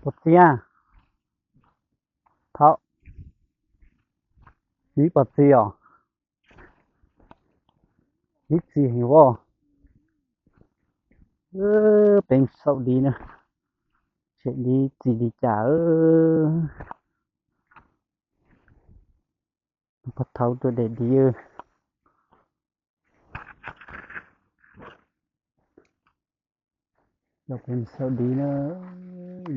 Pov txi a, thaum dib pov txi os, dib txi heev as. Peb xauj dib na, tshem dib txi li cas. Pov thaum tuaj de dib. Cov peb xauj dib na,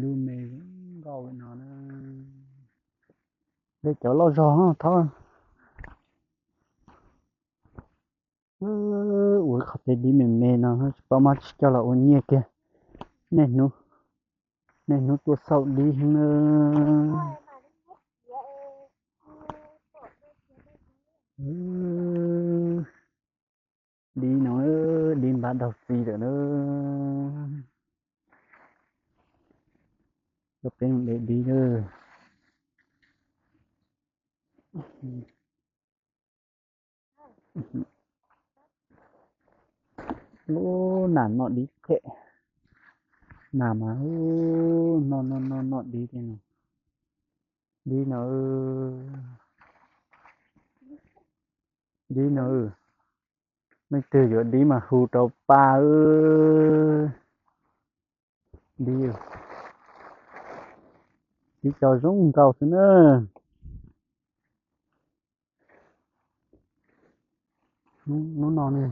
lub me zoo nkauj no na. Dej cov loj zog no thov. Ua qhov tej dib me me no tsis paub mas tsis coj los ua nyiaj kiag. Niaj hnub, niaj hnub tuaj xauj dib na. Dib no, dib npab daug txi lawm na. Cov peb de dib na. Ub, nas noj dib phem. Nas mas, ub, noj noj noj noj dib li no. Dib no, dib no. Leej twg yuav dib mas hu rau pa. Dib, dib cov zoo nkauj xwb na. Hnub no ne,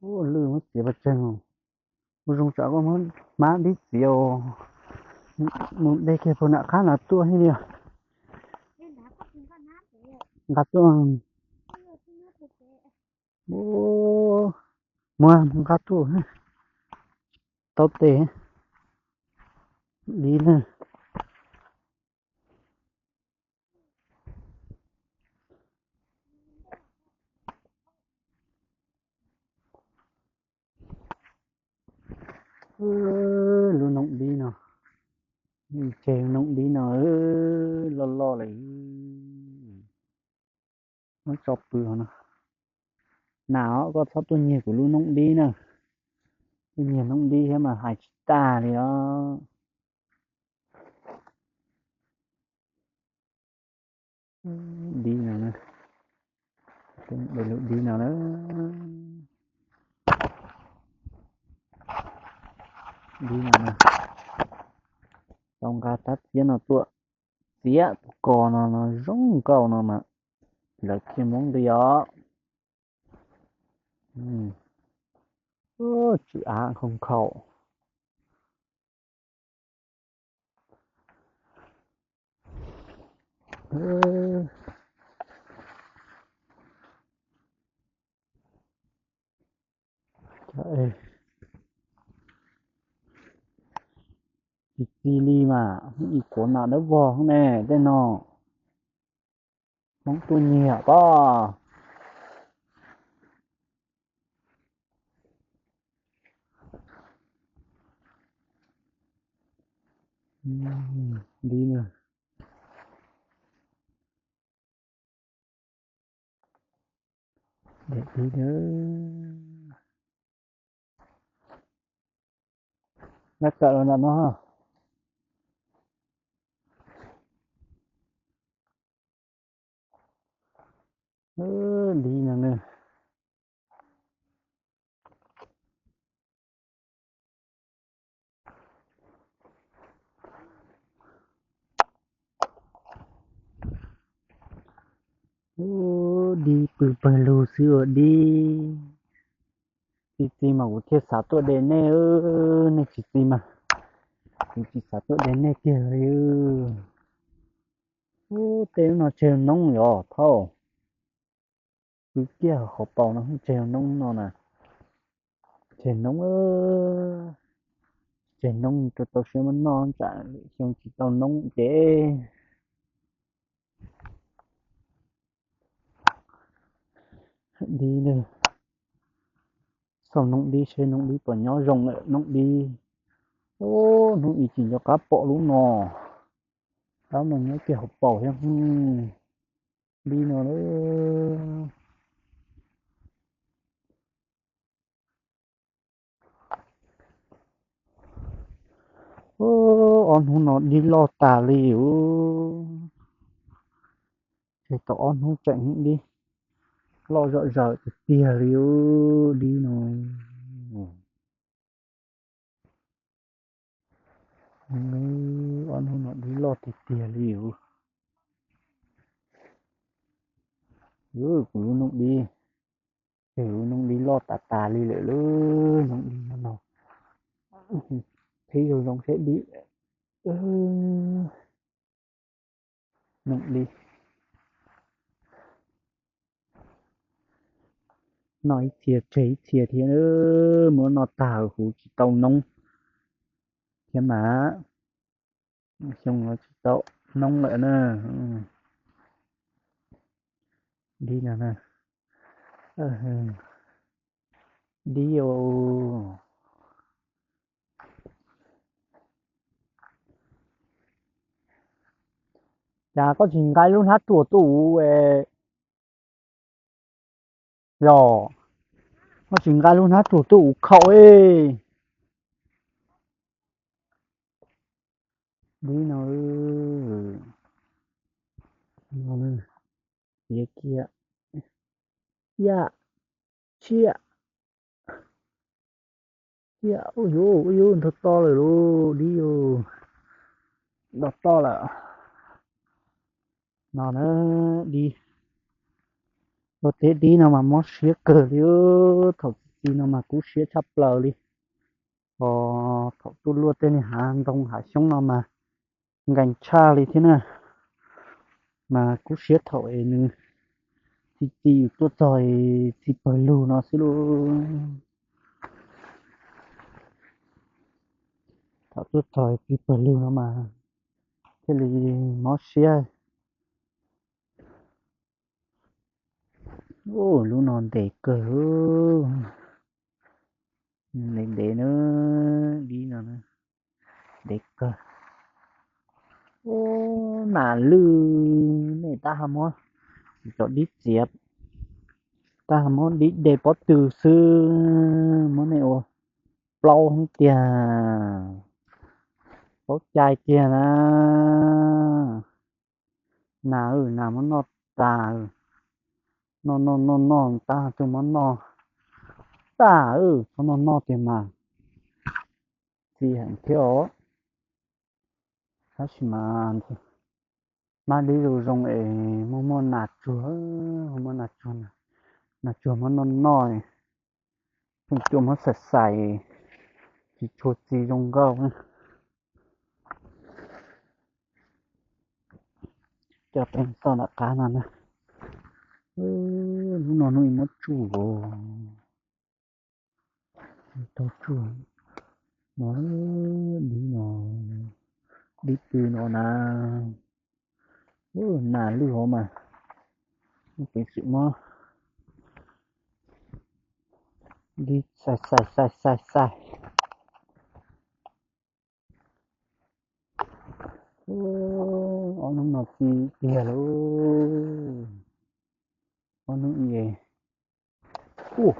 lwj muab txiav pov tseg. Ua zoo tsam koj muab hmab dib txiav os. Mus de kiag puag nram qab no tuaj thiab li os. Nqa tuaj. Muab nqa tuaj. Tau tes li na. Lub noob dib no, tseg noob dib no loj loj lawm. Muab tso pw no. Nas os, koj txhob tuaj nyiag kuv lub noob dib na. Tuaj nyiag noob dib thiab mas hais tsis tag li os. Dib no, de lub dib no na. Dib no, tau nqa rab txiab no tuaj txiav tus ko no no zoo nkauj no mas lawv thiaj muab nqi os. Tsw av nkhaus nkhaus. Tsis txi li mas Hmoob ib kuav nas dawb vog ne tej no. Hmoob tuaj nyiag pob. Dib na. Dib na. Lab kawm los nram no. Dib no na. Ub, dib pw pawg lug xwb ua dib. Tsis txi mas kuv thiaj xav tuaj de nej, nej tsis txi mas kuv tsis xav tuaj de nej kiag li. Ub, tej lub no tseg noob yog thauj. Pw kiag hauv paus no tseg noob no na. Tseg noob, tseg noob rau tau siab muab noj tsam lwm xyoo tsis tau noob ces. Dib, xauj noob dib seb noob dib puas nyob zoo lawm noob dib. Ub, hnub ib tsis nco qab pom lub no. Tab no nyob kiag hauv paus thiab. Dib no lawm. Ob hnub no dib loj tas li ub. Tseg tau ob hnub tseem dib loj zom zaws tiag tiag li ub, dib no. Ob hnub no dib loj tiag tiag li ub. Kuv lub noog dib, kuv lub noog dib loj tas tas li lawm, lub noog dib no no. Qhib zoo zoo seb dib. Noog dib. Noj ib txhia tseg ib txhia thiab, muab noj tag huv tsis tau noob thiab mas. Xyoo no tsis tau noob lawm na. Dib no, dib os. Cas koj tsis nqa lub hnab ruam tuaj ua, los koj tsis nqa lub hnab ruam tuaj ua khaum e. Dib no, kiag, yam, tsiaj, yam, ub yuv ub yuv ntog to lawm lauj, dib yus, ntog to lawm. No na, dib, ua teb dib no mas mob siab kawg li. Thaum txi txiv no mas kub siab tshaj plaws li. Os, thaum tuaj luaj tej niag hav ntoo hav xyoob no mas nkees tshaj li thiab na. Mas kub siab thaum es nws txi txiv yus tuaj txog txiv pawg lug no xwb lauj. Thaum tuaj txog txiv pawg lug no mas thiaj li mob siab. Ub, lub no ntev kawg, ntev ntev na, dib no ntev kawg. Ub, nas lwj, nej tab ha muab cov dib txiav, tab ha muab dib de pob tw xwb, muab nej ua plaub hwv tiag, paub cai tiag na. Nas, nas muab noj tas, noj noj noj noj tab tuaj muab noj tas, txhob noj noj tiag mas, txi heev thiab os. Tab sis mas mab dib zoo zoo es muaj muaj nas tsuag, muaj nas tsuag, nas tsuag muab noj noj, pheej cua muab xais xais, tsis tshua txi zoo nkauj. Coj teeb txoj nram qab no na. Hnub no hnub ib muab tsuj os. Tau tsuj no, dib no, dib pw no na. Nas lwj hov mas, lub peev xwm muab dib xais xais xais xais xais. Ob hnub no txi tiag lauj. Ob hnub es, ub,